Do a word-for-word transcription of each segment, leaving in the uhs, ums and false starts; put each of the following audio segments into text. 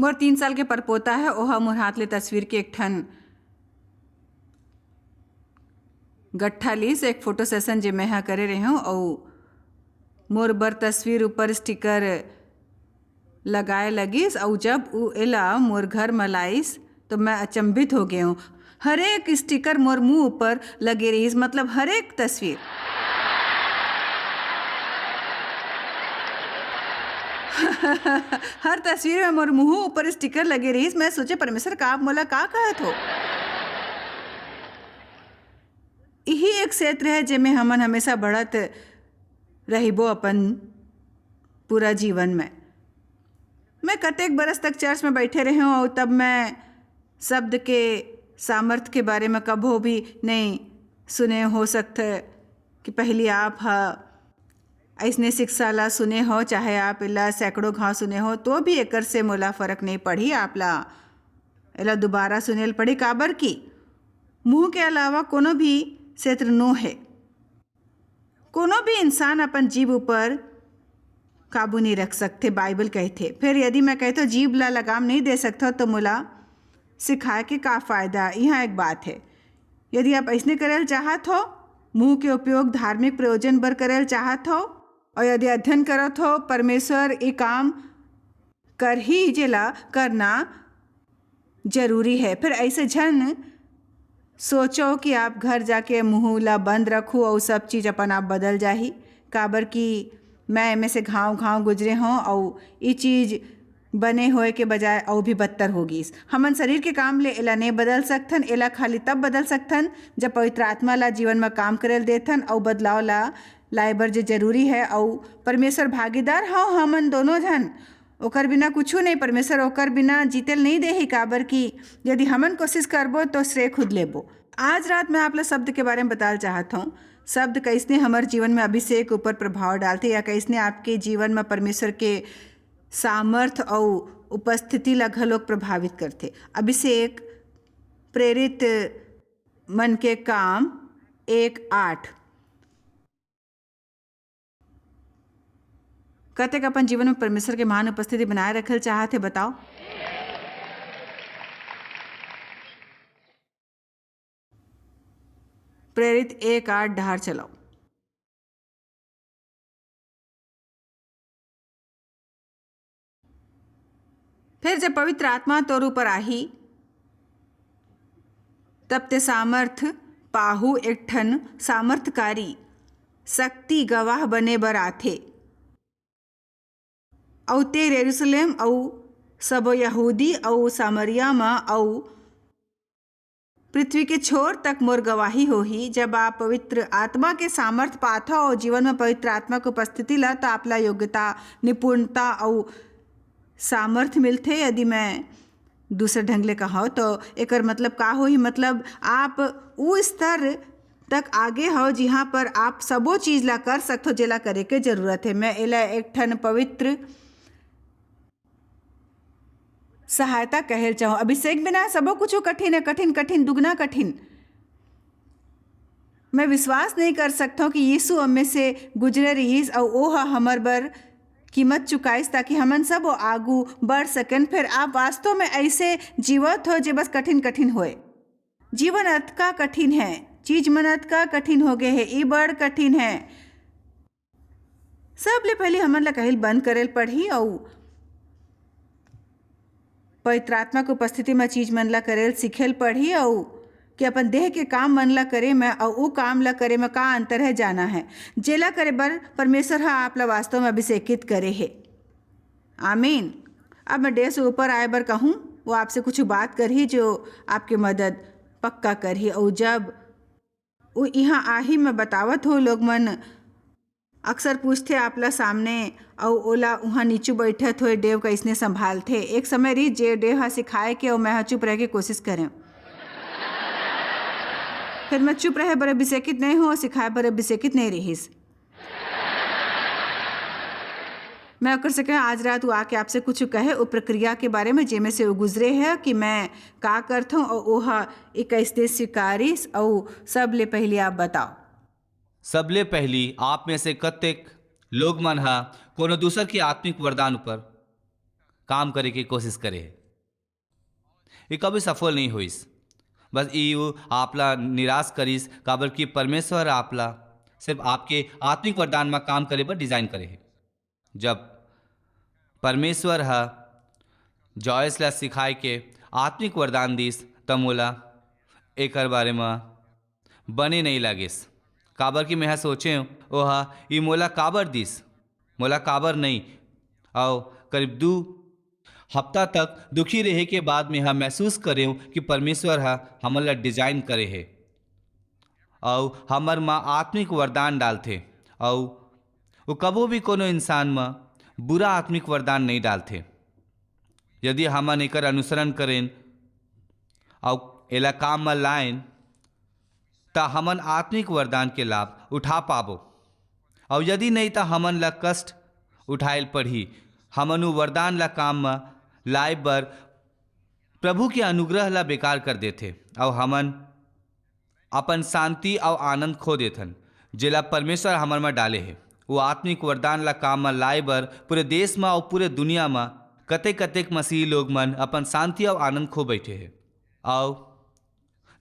और तीन साल के परपोता है, ओहा मोर हाथ ले तस्वीर के एक ठन गट्ठा लीस, एक फोटो सेशन जे मैं हा करे रहे हूँ, अउ मोर बर तस्वीर ऊपर स्टिकर लगाए लगिस, अउ जब उ एला मोर घर म लाइस, तो मैं अचंभित हो गे हूँ। हर एक स्टिकर मोर मुंह ऊपर लगे रहिस, मतलब हर एक तस्वीर। हर तस्वीर में मोर मुंह ऊपर स्टिकर लगे रहिस। मैं सोचे, "परमेश्वर, का आप मोला का कहत हो?" यही एक क्षेत्र है, जेमे हमन हमेशा बढ़त रहिबो अपन पूरा जीवन में। मैं कतेक बरस तक चर्च में बैठे रहे हूँ, और तब मैं शब्द के सामर्थ के बारे में कभो भी नहीं सुने हो सकते कि पहली आप हा अइसने शिक्षा ला सुने हो, चाहे आप एला सैकड़ों घाव सुने हो, तो भी एकर से मोला फर्क नहीं पड़ी। आप ला एला दोबारा सुने ल पड़ी, काबर कि मुंह के अलावा कोनो भी क्षेत्र नो है। कोनो भी इंसान अपन जीभ ऊपर काबू नहीं रख सकते, बाइबल कहते। फिर यदि मैं कहते जीभ ला लगाम नहीं दे सकता, तो मोला सिखाए के का फायदा? यहाँ एक बात है, यदि आप अइसने करे ल चाहत हो, मुंह के उपयोग धार्मिक प्रयोजन बर करे ल चाहत हो, और यदि अध्ययन करत हो, परमेश्वर ये काम करही जेला करना जरूरी है। फिर ऐसे झन सोचो कि आप घर जाके मुंह ला बंद रखो और सब चीज अपन आप बदल जाही, काबर कि मैं एमे से घाव घाव गुजरे हों और ये चीज बने होए के बजाय अउ भी बदतर हो गीस। हमन शरीर के काम ले एला नहीं बदल सकथन, एला खाली तब बदल सकथन जब पवित्र आत्मा ला जीवन में काम करे ल देथन अउ बदलाव ला लाए बर जे जरूरी है। अउ परमेश्वर भागीदार हव हमन दोनों झन, ओकर बिना कुछु नहीं। परमेश्वर ओकर बिना जीते ल नहीं देही, काबर कि यदि हमन कोशिश करबो तो श्रेय खुद लेबो। आज रात मैं आप ला शब्द के बारे में बताल चाहत हूँ, शब्द कैसने हमर जीवन में अभिषेक ऊपर प्रभाव डालथे या कैसने आपके जीवन में परमेश्वर के सामर्थ अउ उपस्थिति ला घलोक प्रभावित करथे। अभिषेक प्रेरित मन के काम एक आठ। कतेक अपन जीवन में परमेश्वर के महान उपस्थिति बनाए रखे ल चाहत हे, बताओ। प्रेरित एक आठ डहार चलाओ। फिर जब पवित्र आत्मा तोर ऊपर आही, तब ते सामर्थ पाहू, एक ठन सामर्थकारी शक्ति गवाह बने बर आथे। अउ ते यरूशलेम अउ सबो यहूदी अउ सामरिया म अउ पृथ्वी के छोर तक मोर गवाही होही। जब आप पवित्र आत्मा के सामर्थ पाथो अउ जीवन में पवित्र आत्मा के उपस्थिति ला, तो आप ला योग्यता, निपुणता अउ सामर्थ मिलथे। यदि मैं दूसरे ढंग ले कहव, तो एकर मतलब का होही? मतलब आप उ स्तर तक आगे हव, जिहाँ पर आप सबो चीज ला कर सकथो, जेला करे के जरूरत हे। मैं एला एक ठन पवित्र सहायता कहे ल चाहूँ। अभिषेक बिना सबो कुछु कठिन हे, कठिन, कठिन, दुगना कठिन। मैं विश्वास नहीं कर सकता हूँ कि यीशु अम्मे से गुजरे रहिस अउ ओह हमर बर कीमत चुकाइस, ताकि हमन सब आगू बढ़ सकेन। फिर आप वास्तव में ऐसे जीवत हो जे बस कठिन, कठिन होए। जीवन अतका कठिन है, चीज मन अतका कठिन हो गए है, ई बड़ कठिन है। सबले पहले हमन ला कहिल बंद करे ल पड़ही अउ पवित्र आत्मा के उपस्थिति म चीज मन ला करे ल सीखे ल पड़ही अउ कि अपन देह के काम मन ला करे म अउ उ काम ला करे म का अंतर है, जाना है, जेला करे बर परमेश्वर ह आप ला वास्तव में अभिषेकित करे हे। आमीन। अब मैं डेढ़ से ऊपर आए बर कहूँ, वो आपसे कुछ बात करही जो आपके मदद पक्का करही। अउ जब वो यहाँ आही, मैं बतावत हो, लोग मन अक्सर पूछथे आप ला सामने, अउ ओला उहाँ नीचू बैठत होए डेव कइसने संभालथे। एक समय रहिस जे डेव हा सिखाए के, अउ मैं हा चुप रह के कोशिश करें। फिर मैं चुप रहे बर अभिषेकित नहीं हूँ, सिखाए बर अभिषेकित नहीं रहिस। मैं ओकर से कहे, आज रात वो आके आपसे कुछ कहे, वो प्रक्रिया के बारे में, जेमे से वो गुजरे है कि मैं का करथूँ, अउ वो हा ई कइसने स्वीकारिस, अउ सबले पहले आप बताओ। सबले पहली आप में से कतेक लोग मन हा कोनो दूसर के आत्मिक वरदान ऊपर काम करे के कोशिश करे हे? ये कभी सफल नहीं होइस। बस ये वो आपला निराश करिस, काबर कि परमेश्वर आपला सिर्फ आपके आत्मिक वरदान में काम करे बर डिजाइन करे है। जब परमेश्वर ह जॉयस ला सिखाए के आत्मिक वरदान दिस, त मोला एकर बारे म बने नइ लागिस, काबर कि मेंहा सोचेंव, ओहा ई मोला काबर दिस, मोला काबर नइ। अउ करीब दू हफ्ता तक दुखी रहे के बाद मेंहा महसूस करेंव कि परमेश्वर ह हमन ला डिजाइन करे हे अउ हमर म आत्मिक वरदान डालथे, अउ वो कभू भी कोनो इंसान म बुरा आत्मिक वरदान नइ डालथे। यदि हमन एकर अनुसरण करेन अउ एला काम म लाएन, त हमन आत्मिक वरदान के लाभ उठा पाबो। अउ यदि नइ, त हमन ला कष्ट उठाए ल पड़ही। हमन उ वरदान ला काम म लाए बर प्रभु के अनुग्रह ला बेकार कर देथे, अउ हमन अपन शांति अउ आनंद खो देथन, जेला परमेश्वर हमर म डाले हे। वो आत्मिक वरदान ला काम म लाए बर पूरे देश म अउ पूरे दुनिया म कतेक-कतेक मसीही लोग मन अपन शांति अउ आनंद खो बैठे हे। अउ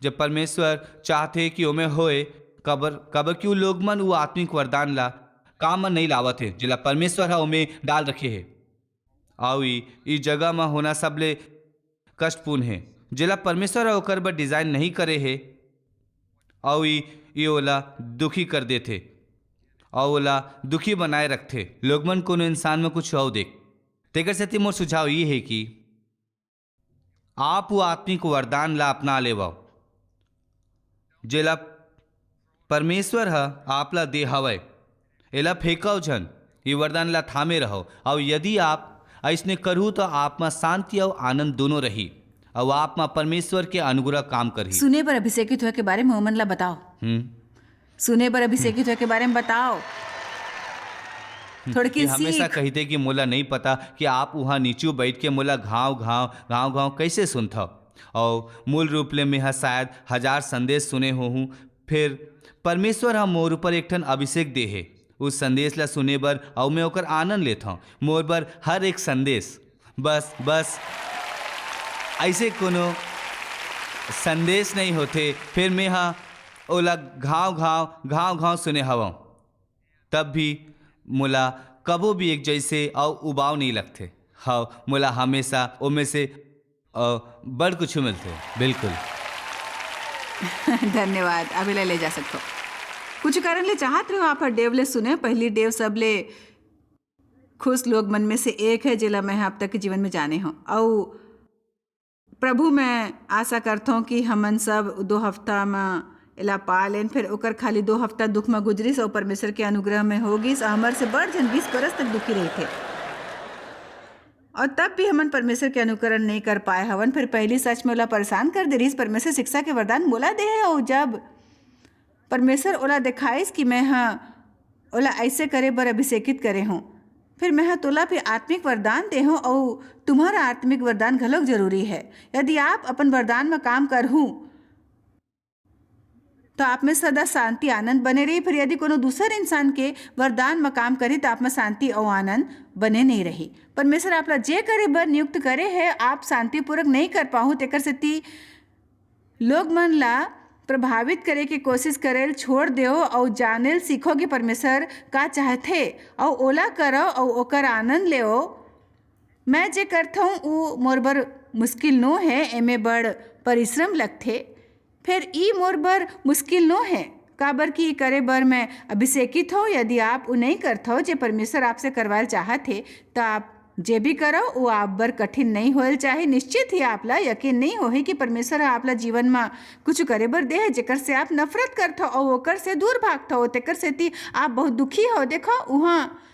जब परमेश्वर चाहथे कि ओमे होए, काबर, काबर कि वो लोग मन वो आत्मिक वरदान ला काम म नइ लावत हे, जेला परमेश्वर ह ओमे डाल रखे हे। अउ ई, ई जगह म होना सबले कष्टपूर्ण हे, जेला परमेश्वर ह ओकर बर डिजाइन नहीं करे हे, अउ ई, ई ओला दुखी कर देथे, अउ ओला दुखी बनाए रखथे। लोग मन कोनो इंसान म कुछ अउ देख। तेकर सेती मोर सुझाव ये हे कि आप वो आत्मिक वरदान ला अपना लेवव, जेला परमेश्वर ह आप ला दे हवय। एला फेंकव झन, ये वरदान ला थामे रहव, अउ यदि आप अइसने करहू, त आप म शांति अउ आनंद दोनों रही, अउ आप म परमेश्वर के अनुग्रह काम करही। सुने बर अभिषेकित होए के बारे में ओमन ला बताओ। हम्म। सुने बर अभिषेकित होए के बारे में बताओ। थोड़की ये हमेशा सीख। कहिथे कि मोला नहीं पता कि आप उहाँ नीचू बैठ के मोला घाव घाव, घाव घाव कैसे सुनथव। अउ मूल रूप ले मेंहा शायद हजार संदेश सुने होहूँ, फिर परमेश्वर ह मोर ऊपर एक ठन अभिषेक दे हे। उस संदेश ला सुने बर अउ मैं ओकर आनंद लेथव। मोर बर हर एक संदेश बस, बस ऐसे कोनो संदेश नहीं होथे। फिर मेंहा ओला घाव घाव, घाव घाव सुने हवव, तब भी मोला कभू भी एक जैसे अउ उबाव नहीं लगथे। हव, मोला हमेशा ओमे से, अ, बड़ कुछ मिलथे। बिल्कुल। धन्यवाद। अब एला ले जा सकथव। कुछ कारण ले चाहत रहो आप हर डेव ले सुने। पहली डेव सबले खुश लोग मन में से एक है, जेला मैं अब तक के जीवन में जाने हव। अउ प्रभु, मैं आशा करथव कि हमन सब दो हफ्ता म एला पा लेन, फिर ओकर खाली दो हफ्ता दुख म गुजरिस अउ परमेश्वर के अनुग्रह में हो गिस। अउ हमर से बड़ झन बीस बरस तक दुखी रहिथे, अउ तब भी हमन परमेश्वर के अनुकरण नहीं कर पाए हवन। फिर पहली सच में ओला परेशान कर दे रहिस। परमेश्वर शिक्षा के वरदान मोला दे हे, अउ जब परमेश्वर ओला देखाइस कि मैं ह ओला ऐसे करे बर अभिषेकित करे हूँ, फिर मैं ह तोला भी आत्मिक वरदान दे हूँ, अउ तुम्हारा आत्मिक वरदान घलोक जरूरी है। यदि आप अपन वरदान म काम करहू, तो आप में सदा शांति आनंद बने रही। फिर यदि कोनो दूसर इंसान के वरदान म काम करी, तो आप में शांति अउ आनंद बने नहीं रही। परमेश्वर आप ला जे करे बर नियुक्त करे है, आप शांतिपूर्वक नहीं कर पाहू, तेकर सेती लोग मन ला प्रभावित करे के कोशिश करे ल छोड़ देव अउ जाने ल सीखो कि परमेश्वर का चाहथे, अउ ओला करव अउ ओकर आनंद लेव। मैं जे करथौं, ऊ मोर बर मुश्किल नो हे, एमे बड़ परिश्रम लगथे। फेर ई मोर बर मुश्किल नो हे, काबर कि ई करे बर मैं अभिषेकित हौं। यदि आप ऊ नइं करथव, जे परमेश्वर आपसे करवायल चाहत हे, त आप जे भी करव, ऊ आप बर कठिन नइं होयल चाही। निश्चित ही आप ला यकीन नइं होही कि परमेश्वर ह आप ला जीवन म कुछु करे बर दे हे, जेकर से आप नफरत करथव, अऊ ओकर से दूर भागथव, तेकर सेती आप बहुत दुखी हव। देखव, उहाँ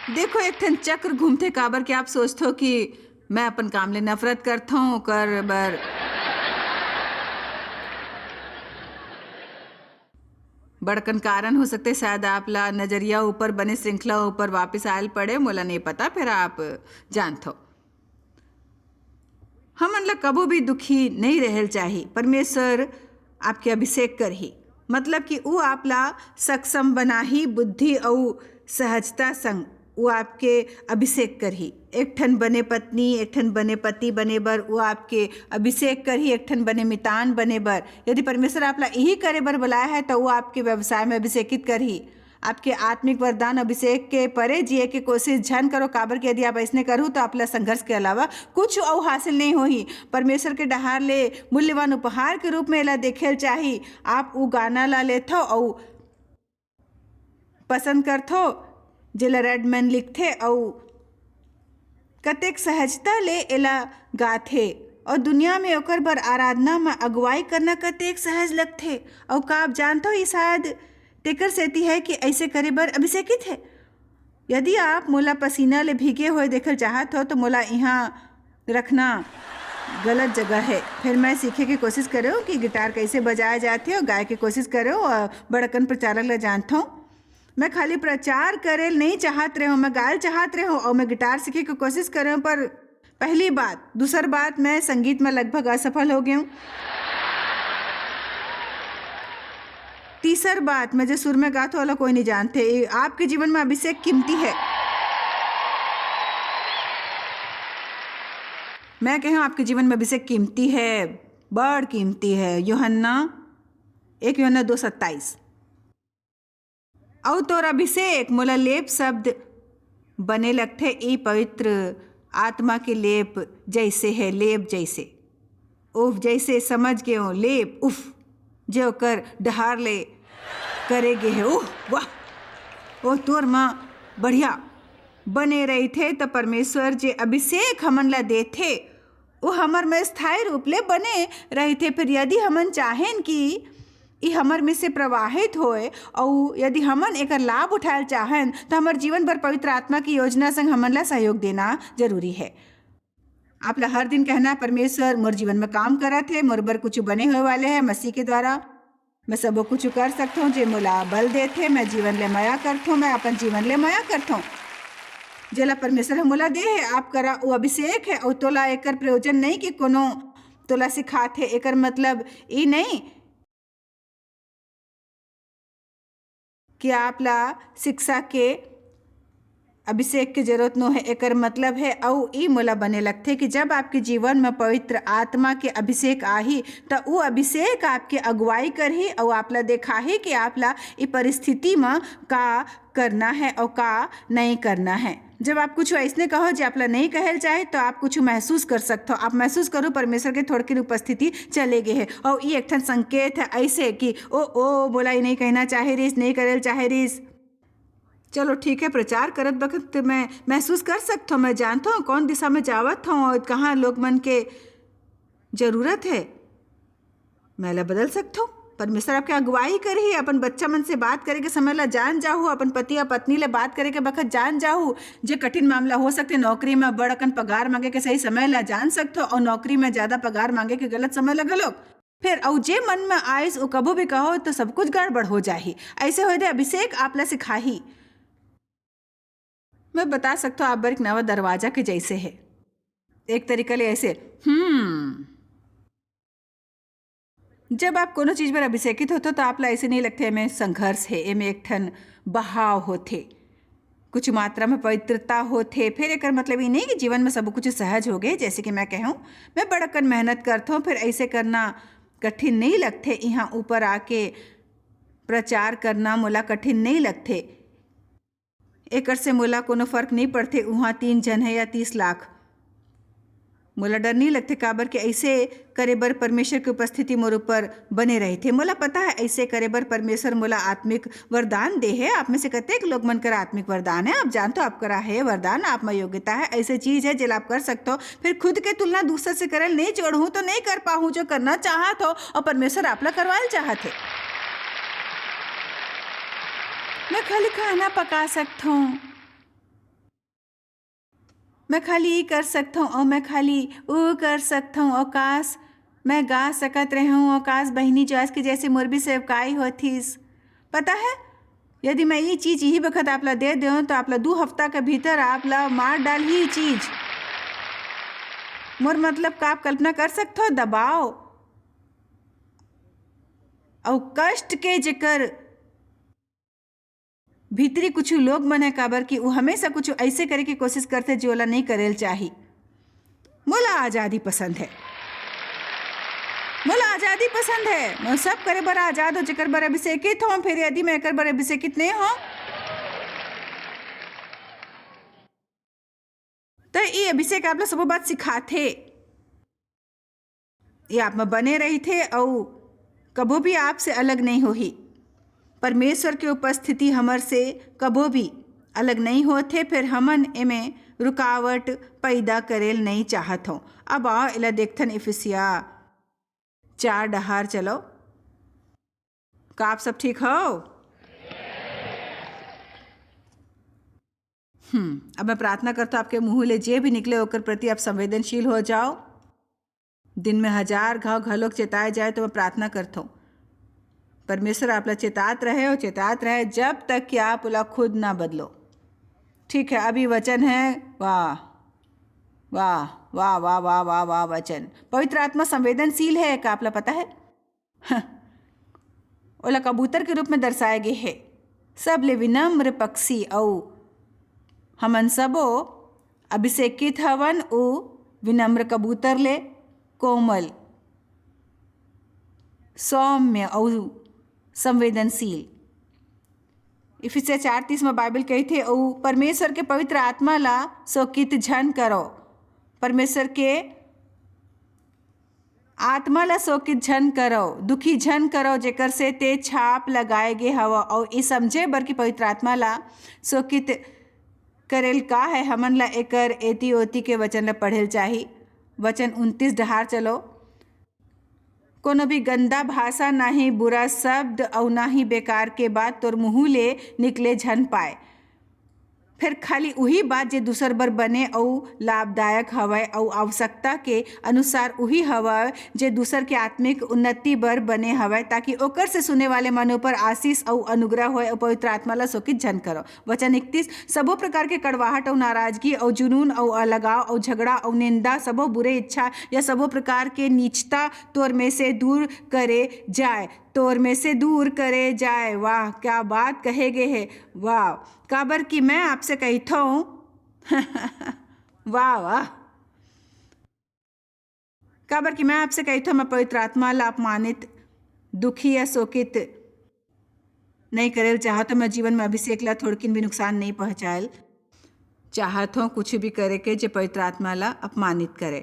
देखो, एक ठन चक्र घूमथे, काबर के आप सोचथो कि मैं अपन काम ले नफरत करथौं, ओकर बर बड़कन कारण हो सकथे, शायद आप ला नजरिया ऊपर बने श्रृंखला ऊपर वापिस आयल पड़े, मोला नइ पता, फेर आप जानथो। हमन ला कभू भी दुखी नइ रहल चाही। परमेश्वर आपके अभिषेक करही, मतलब कि ऊ आप ला सक्षम बनाही, बुद्धि अऊ सहजता संग वो आपके अभिषेक करही। एक ठन बने पत्नी, एक ठन बने पति बने बर वो आपके अभिषेक करही, एक ठन बने मितान बने बर। यदि परमेश्वर आप ला यही करे बर बुलाया है, तो वो आपके व्यवसाय में अभिषेकित करही। आपके आत्मिक वरदान अभिषेक के परे जिए के कोशिश झन करो, काबर कि यदि आप ऐसने करहू, तो आप ला संघर्ष के अलावा कुछ अउ हासिल नहीं होही। परमेश्वर के डहार ले मूल्यवान उपहार के रूप में एला देखे ल चाही। आप उ गाना ला लेथो अउ पसंद करथो, जेला रेडमैन लिखथे, अउ कतेक सहजता ले एला गाथे, अउ दुनिया में ओकर बर आराधना म अगुवाई करना कतेक सहज लगथे। अउ का आप जानथो, ये शायद तेकर सेती है कि ऐसे करे बर अभिषेकित है। यदि आप मोला पसीना ले भीगे हुए देखल चाहत हो, तो मोला यहाँ रखना गलत जगह है। फिर मैं सीखे के कोशिश करेंव कि गिटार कैसे बजाया जाथे अउ गाए के कोशिश करेंव। अ, बड़कन प्रचारक ला जानथों। मैं खाली प्रचार करे ल नहीं चाहत रहेंव, मैं गायल चाहत रहेंव अउ मैं गिटार सीखे के कोशिश करेंव, पर पहली बात, दूसर बात, मैं संगीत में लगभग असफल हो गए हूँ। तीसर बात, मैं जो सुर में गात हूँ, वाला कोई नहीं जानते। ये आपके जीवन में अभिषेक कीमती है। मैं कहे हूँ, आपके जीवन में अभिषेक कीमती है, बड़ कीमती है। यूहन्ना, एक यूहन्ना दो सत्ताईस। अउ तोर अभिषेक मोला लेप शब्द बने लगथे, ई पवित्र आत्मा के लेप जैसे है, लेप जैसे। उफ, जैसे समझ गेंव, लेप, उफ, जे ओकर डहार ले करे गे हे, उफ, वाह, ओ तोर म बढ़िया बने रहिथे। त परमेश्वर जे अभिषेक हमन ला देथे, वो हमर में स्थायी रूप ले बने रहिथे। फिर यदि हमन चाहेन कि ई हमर में से प्रवाहित होए, अउ यदि हमन एकर लाभ उठाए ल चाहेन, त हमर जीवन भर पवित्र आत्मा की योजना संग हमन ला सहयोग देना जरूरी है। आप ला हर दिन कहना, "परमेश्वर मोर जीवन में काम करत हे, मोर बर कुछ बने होए वाले है मसीह के द्वारा। मैं सबो कुछ कर सकथों, जे मोला बल देथे। मैं जीवन ले मया करथों, मैं अपन जीवन ले मया करथों।" जेला परमेश्वर ह मोला दे हे, आप करा वो अभिषेक है, अउ तोला एकर प्रयोजन नहीं कि कोनो तोला सिखात हे। एकर मतलब ई नहीं कि आप ला शिक्षा के अभिषेक के जरूरत नो है। एकर मतलब है, अउ ई मोला बने लगथे कि जब आपके जीवन में पवित्र आत्मा के अभिषेक आही, त उ अभिषेक आपके अगुवाई करही अउ आप ला देखाही कि आप ला ई परिस्थिति में का करना है अउ का नहीं करना है। जब आप कुछ ऐसने कहो जे आप ला नहीं कहल चाहे, तो आप कुछ महसूस कर सकथो। आप महसूस करो, परमेश्वर के थोड़किन उपस्थिति चले गे है, अउ ई एक ठन संकेत है ऐसे कि, "ओ, ओ, मोला ई नहीं कहना चाहे रिस, नहीं करल चाहे रिस।" चलो ठीक है, प्रचार करत बखत मैं महसूस कर सकथो, मैं जानथो कौन दिशा में जावत हूँ और कहाँ लोग मन के जरूरत है। मैं ला बदल सकथो। परमेश्वर आपके अगुवाई करही। अपन बच्चा मन से बात करे के समय ला जान जाहू, अपन पति या पत्नी ले बात करे के बखत जान जाहू। जे कठिन मामला हो सकथे, नौकरी में बड़ अकन पगार मांगे के सही समय ला जान सकथो, और नौकरी में ज्यादा पगार मांगे के गलत समय ला घलोक। फिर अउ जे मन में आइस, वो कभू भी कहो तो सब कुछ गड़बड़ हो जाही। ऐसे होए दे, अभिषेक आप ला सिखाही। मैं बता सकथो, आप बर एक नवा दरवाजा के जैसे है। एक तरीका ले ऐसे, हम्म, जब आप कोनो चीज बर अभिषेकित होथो, तो आप ला ऐसे नहीं लगथे, एमे संघर्ष हे, एमे एक ठन बहाव होथे, कुछ मात्रा में पवित्रता होथे। फिर एकर मतलब ये नहीं कि जीवन में सब कुछ सहज हो गए। जैसे कि मैं कहूँ, मैं बड़कन मेहनत करथों, फिर ऐसे करना कठिन नहीं लगथे। यहाँ ऊपर आके प्रचार करना मोला कठिन नहीं लगथे। एकर से मोला कोनो फर्क नहीं पड़थे, उहाँ तीन झन है या तीस लाख। मोला डर नहीं लगथे, काबर के ऐसे करे बर परमेश्वर के उपस्थिति मोर ऊपर बने रहिथे। मोला पता है, ऐसे करे बर परमेश्वर मोला आत्मिक वरदान दे है। आप में से कतेक लोग मन कर आत्मिक वरदान है? आप जानथो, आप करा है वरदान, आप में योग्यता है, ऐसे चीज है जेला आप कर सकथो। फिर खुद के तुलना दूसर से करल नहीं जोड़हूँ तो नहीं कर पाहूँ जो करना चाहत हो और परमेश्वर आप ला करवाल चाहत है। मैं खाली खाना पका सकथों, मैं खाली ई कर सकथों और मैं खाली ऊ कर सकथों। और काश मैं गा सकत रहूं, और काश बहिनी जॉयस के जैसे मोर भी सेवकाई होतीस। पता है, यदि मैं ये चीज यही बखत आप ला दे देऊं, तो आप ला दू हफ्ता के भीतर आप ला मार डालही ये चीज। मोर मतलब का आप कल्पना कर सकथो? दबाव अउ कष्ट के जेकर भीतरी कुछ लोग मन हे, काबर कि वो हमेशा कुछ ऐसे करे के कोशिश करथे जो ओला नहीं करेल चाही। मोला आजादी पसंद है, मोला आजादी पसंद है। मैं सब करे बर आजाद हो जेकर बर अभिषेकित हो, फिर यदि मैं एकर बर अभिषेकित नहीं हो, तो ये अभिषेक आप ला सबो बात सिखाथे, ये आप में बने रहिथे अउ कभो भी आपसे अलग नहीं होही। परमेश्वर के उपस्थिति हमर से कभो भी अलग नहीं होथे, फिर हमन एमे रुकावट पैदा करेल नहीं चाहत हों। अब आओ, एला देखथन, इफिसिया चार डहार चलो। का आप सब ठीक हो? हम्म, अब मैं प्रार्थना करता हूँ, आपके मुंह ले जे भी निकले, ओकर प्रति आप संवेदनशील हो जाओ। दिन में हजार घाव घलोक चेताए जाए, तो मैं प्रार्थना करता हूँ, परमेश्वर आप ला चेतात रहे और चेतात रहे, जब तक कि आप ओला खुद ना बदलो। ठीक है, अभी वचन है, वाह, वाह, वाह, वाह, वाह, वाह, वाह वचन। पवित्र आत्मा संवेदनशील है, का आप ला पता है? ओला कबूतर के रूप में दर्शाए गे हे। सबले विनम्र पक्षी अउ हमन सबो अभिषेकित हवन, उ विनम्र कबूतर ले कोमल, सौम्य अउ संवेदनशील। इफिसिया चार तीस में बाइबल कहिथे, "अउ परमेश्वर के पवित्र आत्मा ला शोकित झन करो।" परमेश्वर के आत्मा ला शोकित झन करो, दुखी झन करो, जेकर से ते छाप लगाए गे हव, अउ ई समझे बर कि पवित्र आत्मा ला शोकित करेल का है, हमन ला एकर एती ओती के वचन ला पढ़ेल चाही। वचन उनतीस डहार चलो। कोनो भी गंदा भाषा, ना ही बुरा शब्द अउ ना ही बेकार के बात तोर मुंह ले निकले झन पाए। फेर खाली उही बात जे दूसर बर बने अउ लाभदायक हवय अउ आवश्यकता के अनुसार उही हवय जे दूसर के आत्मिक उन्नति बर बने हवय, ताकि ओकर से सुने वाले मन ऊपर आशीष अउ अनुग्रह होय अउ पवित्र आत्मा ला शोकित झन करो। वचन इकतीस, सबो प्रकार के कड़वाहट अउ नाराजगी अउ जुनून अउ अलगाव अउ झगड़ा अउ निंदा, सबो बुरे इच्छा या सबो प्रकार के नीचता तोर में से दूर करे जाए, तोर में से दूर करे जाए। वाह, क्या बात कहे गे हे। वाह, काबर कि मैं आपसे कहिथों, वाह, वाह। काबर कि मैं आपसे कहिथों, मैं पवित्र आत्मा ला अपमानित, दुखी या शोकित नहीं करेल चाहत हों। मैं जीवन में अभिषेक ला थोड़किन भी नुकसान नहीं पहुँचाएल चाहत हों, कुछ भी करे के जे पवित्र आत्मा ला अपमानित करे।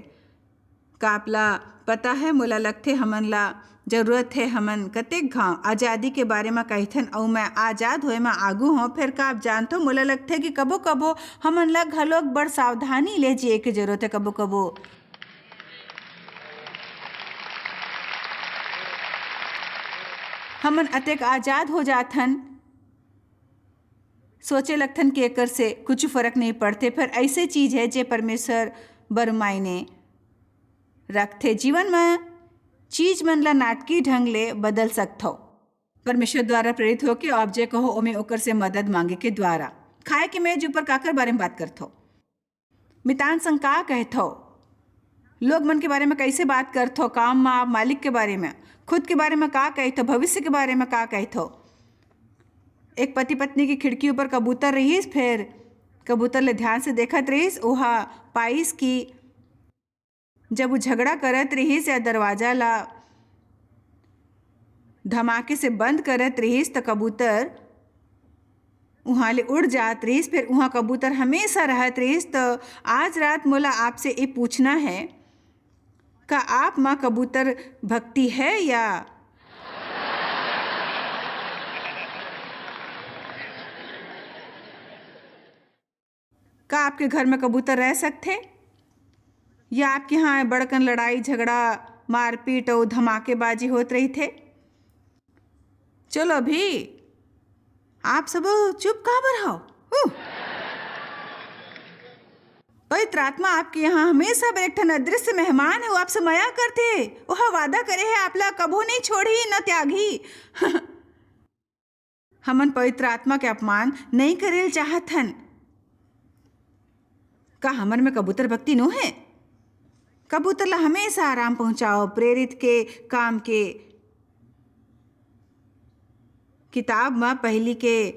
का आप ला पता है, मोला लगथे हमन ला जरूरत है, हमन कतेक घाव आजादी के बारे म कहिथन, अउ मैं आजाद होए म आगू हों। फेर का आप जानथो, मोला लगथे कि कभो-कभो हमन ला घलोक बड़ सावधानी ले जिए के जरूरत है। कभो-कभो हमन अतेक आजाद हो जाथन, सोचे लगथन कि एकर से कुछ फर्क नहीं पड़थे, फेर ऐसे चीज है जे परमेश्वर बर मायने रखथे। जीवन म चीज मन ला नाटकी ढंग ले बदल सकथव। परमेश्वर द्वारा प्रेरित होके आप जे कहो, ओमे ओकर से मदद मांगे के द्वारा। खाए के मेज ऊपर काकर बारे में बात करथव? मितान संग का कहथव? लोग मन के बारे में कैसे बात करथव? काम म आप मालिक के बारे में, खुद के बारे में का कहथव? भविष्य के बारे में का कहथव? एक पति पत्नी की खिड़की ऊपर कबूतर रहिस, फेर कबूतर ले ध्यान से देखत रहिस। ओहा पाइस कि जब वो झगड़ा करत रहिस या दरवाजा ला धमाके से बंद करत रहिस, त कबूतर उहाँ ले उड़ जात रहिस। फिर उहाँ कबूतर हमेशा रहत रहिस। त आज रात मोला आपसे ये पूछना है, का आप मा कबूतर भक्ति है या का आपके घर में कबूतर रह सकथे? या आपके यहाँ बड़कन लड़ाई झगड़ा, मारपीट अउ धमाकेबाजी होत रहिथे? चलो अभी, आप सबो चुप काबर हव? हूँ। पवित्र आत्मा आपके यहाँ हमेशा बर एक ठन अदृश्य मेहमान है, वो आपसे मया करथे। ओह वादा करे है, आप ला कभो नहीं छोड़ही, न त्यागही। हमन पवित्र आत्मा के अपमान नहीं करेल चाहत हन। का हमर में कबूतर भक्ति नो है? कबूतर ला हमेशा आराम पहुंचाओ, प्रेरित के काम के किताब म पहिली के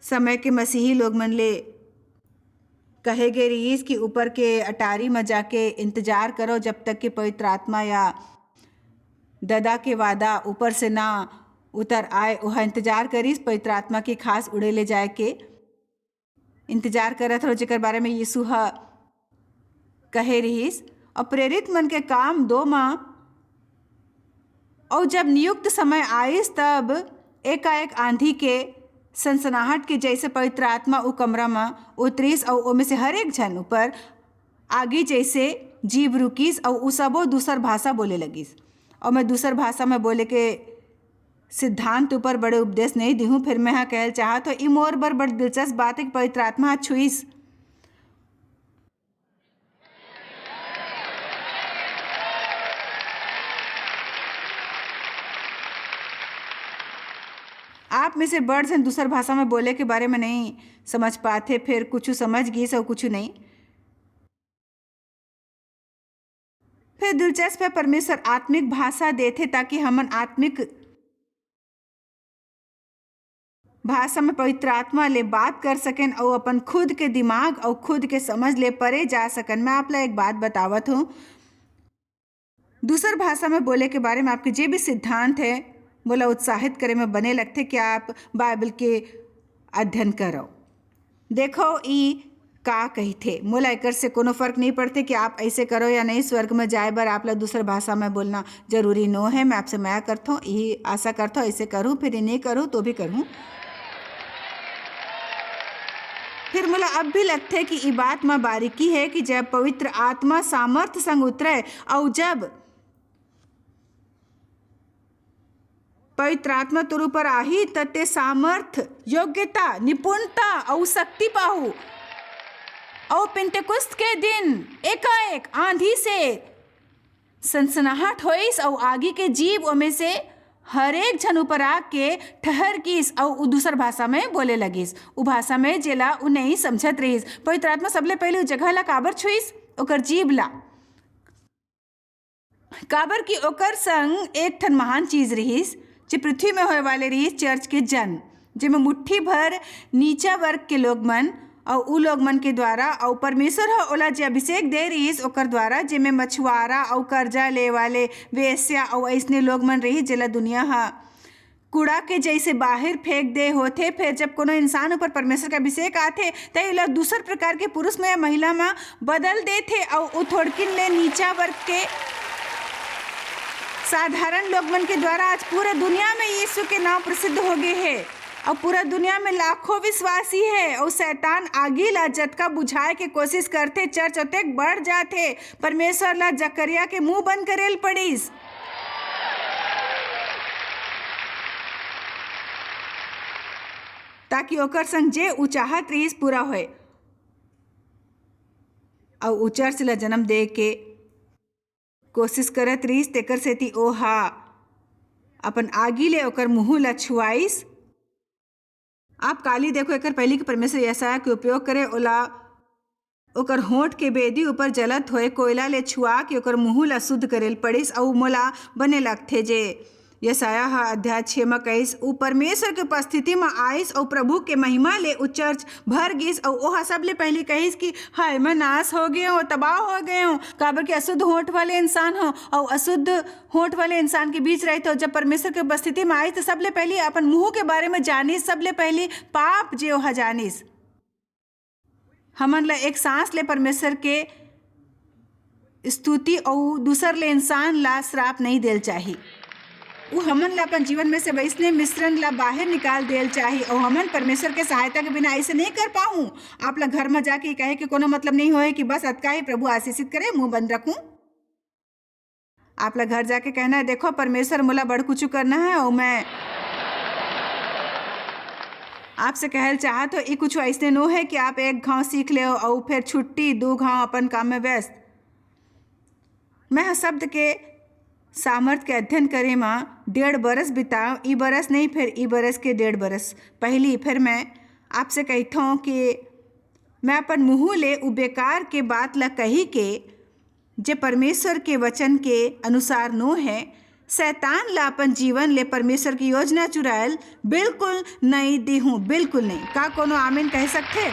समय के मसीही लोग मन ले कहे गे रिहिस कि ऊपर के अटारी म जाके इंतजार करो, जब तक कि पवित्र आत्मा या ददा के वादा ऊपर से ना उतर आए। ओह इंतजार करिस पवित्र आत्मा के खास उड़े ले जाए के। इंतजार करत रहो, जेकर बारे में यीशु ह कहे रिहिस। और प्रेरित मन के काम दो म, और जब नियुक्त समय आइस, तब एकाएक आंधी के सनसनाहट के जैसे पवित्र आत्मा उ कमरा म उतरिस, और ओमे से हर एक झन ऊपर आगी जैसे जीव रुकिस, और उ सबो दूसर भाषा बोले लगिस। और मैं दूसर भाषा में बोले के सिद्धांत ऊपर बड़े उपदेश नहीं दिहूँ। फिर मैं हा कहल चाहत हो, ई मोर बर बड़ दिलचस्प बात है कि पवित्र आत्मा हा छुईस। आप में से बड़ झन दूसर भाषा में बोले के बारे में नहीं समझ पाते, फिर कुछ समझ गीस और कुछ नहीं। फिर दिलचस्प है, परमेश्वर आत्मिक भाषा देथे ताकि हमन आत्मिक भाषा में पवित्र आत्मा ले बात कर सकेन और अपन खुद के दिमाग और खुद के समझ ले परे जा सकेन। मैं आप ला एक बात बतावत हूँ, दूसर भाषा में बोले के बारे में आपके जे भी सिद्धांत है, मोला उत्साहित करे में बने लगथे कि आप बाइबल के अध्ययन करो। देखो, ई का कहिथे, मोला एकर से कोनो फर्क नहीं पड़थे कि आप ऐसे करो या नहीं। स्वर्ग में जाए बर आप ला दूसर भाषा में बोलना जरूरी नो है। मैं आपसे मया करथों, यही आशा करथों, ऐसे करूँ, फिर ये नहीं करूँ तो भी करूँ। फिर मोला अब भी लगथे कि ई बात में बारीकी है कि जब पवित्र आत्मा सामर्थ संग उतरे, और जब पवित्र आत्मा तोर ऊपर आही, त ते सामर्थ, योग्यता, निपुणता अउ शक्ति पाहू। अउ पेंटेकुस्त के दिन एकाएक आंधी से सनसनाहट होइस, अउ आगी के जीव ओमे से हर एक झन ऊपर आके ठहर गिस, अउ उ दूसर भाषा में बोले लगिस, उ भाषा में जेला उ नहीं समझत रहिस। पवित्र आत्मा सबले पहले उ जगह ला काबर छुइस? ओकर जीव ला। काबर कि ओकर संग एक ठन महान चीज रिहिस, जे पृथ्वी में होए वाले रिहिस, चर्च के जन्म, जेमे मुट्ठी भर नीचा वर्ग के लोग मन अउ उ लोग मन के द्वारा, अउ परमेश्वर ह ओला जे अभिषेक दे रिहिस ओकर द्वारा, जेमे मछुआरा अउ कर्जा ले वाले, वेश्या अउ अइसने लोग मन रिहिस, जेला दुनिया ह कूड़ा के जैसे बाहर फेंक दे होथे। फिर जब कोनो इंसान ऊपर परमेश्वर के अभिषेक आथे, त एला दूसर प्रकार के पुरुष में या महिला में बदल देथे, अउ उ थोड़किन ले नीचा वर्ग के साधारण लोग मन के द्वारा आज पूरा दुनिया में यीशु के नाम प्रसिद्ध हो गए हे। अउ पूरा दुनिया में लाखों विश्वासी हे, अउ शैतान आगी ला जतका बुझाए के कोशिश करथे, चर्च ओतेक बढ़ जाथे। परमेश्वर ला जकर्या के मुंह बंद करेल पड़िस। ताकि ओकर संग जे उ चाहत रिहिस पूरा होए। अउ उ चर्च ला जन्म दे के कोशिश करत रिहिस, तेकर सेती ओ हा अपन आगी ले ओकर मुंह ला छुआइस। आप काली देखो, एकर पहिली के परमेश्वर यशायाह के उपयोग करे, ओला ओकर होंठ के बेदी ऊपर जलत होए कोयला ले छुआ के ओकर मुंह ला शुद्ध करेल पड़िस, अउ मोला बने लगथे जे यशायाह ह अध्याय छे म कहिस, "उ परमेश्वर के उपस्थिति म आइस अउ प्रभु के महिमा ले उ चर्च भर गिस, अउ ओहा सबले पहिली कहिस कि हाय, मैं नाश हो गए हूँ, तबाह हो गए हूँ, काबर कि अशुद्ध होंठ वाले इंसान हो, अउ अशुद्ध होंठ वाले इंसान के बीच रहिथे।" जब परमेश्वर के उपस्थिति म आइस, त सबले पहिली अपन मुंह के बारे में जानिस, सबले पहिली पाप जे ओहा जानिस। हमन ला एक सांस ले परमेश्वर के स्तुति अउ दूसर ले इंसान ला श्राप नहीं देल चाही। उ हमन ला अपन जीवन में से वैसने मिश्रण ला बाहर निकाल देल चाही, अउ हमन परमेश्वर के सहायता के बिना ऐसे नहीं कर पाहूं। आप ला घर में जाके कहे के कोनो मतलब नहीं होए कि बस अतका ही, प्रभु आशीषित करे, मुंह बंद रखूं। आप ला घर जाके कहना है, "देखो, परमेश्वर मोला बड़ कुछ करना है, अउ मैं आपसे कहल चाहत हो, ई कुछ ऐसने नो है कि आप एक घाव सीख ले अउ फिर छुट्टी, दो घाव अपन काम में व्यस्त।" मैं ह शब्द के सामर्थ के अध्ययन करे म डेढ़ बरस बिताव, ई बरस नहीं, फिर ई बरस के डेढ़ बरस पहली, फिर मैं आपसे कहथों कि मैं अपन मुंह ले उ बेकार के बात ला कही के जे परमेश्वर के वचन के अनुसार नो है, शैतान ला अपन जीवन ले परमेश्वर की योजना चुरायल बिल्कुल नइ दिहूं, बिल्कुल नइ। का कोनो आमीन कह सकथे?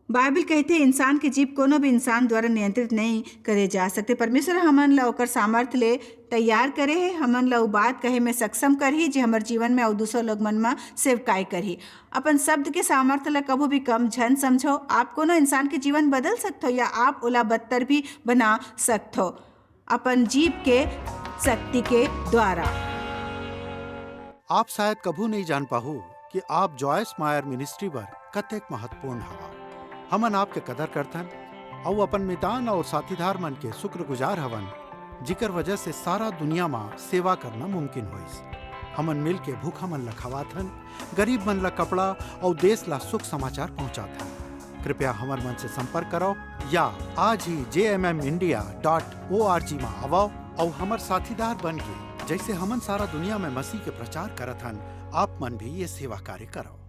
बाइबल कहथे, इंसान के जीभ कोनो भी इंसान द्वारा नियंत्रित नइ करे जा सकते। परमेश्वर हमन ला ओकर सामर्थ ले तैयार करे हे, हमन ला उ बात कहे में सक्षम करही, जे हमर जीवन में अउ दूसर लोग मन म सेवकाई करही। अपन शब्द के सामर्थ ला कभू भी कम झन समझो। आप कोनो इंसान के जीवन बदल सकथो या आप ओला बदतर भी बना सकथो अपन जीभ के शक्ति के द्वारा। आप शायद कभू नइ जान पाहू कि आप जॉयस मायर मिनिस्ट्री बर कतेक महत्वपूर्ण हवा। हमन आपके कदर करथन अउ अपन मितान अउ साथीदार मन के शुक्रगुजार हवन, जिकर वजह से सारा दुनिया म सेवा करना मुमकिन होइस। हमन मिल के भूखा मन ल खवाथन, गरीब मन ल कपड़ा अउ देश ल सुख समाचार पहुंचाथन। कृपया हमर मन से संपर्क करो या आज ही जे M M India dot O R G म आवव अउ हमर साथीदार बन के, जैसे हमन सारा दुनिया में मसीह के प्रचार करत हन, आप मन भी ये सेवा कार्य करो।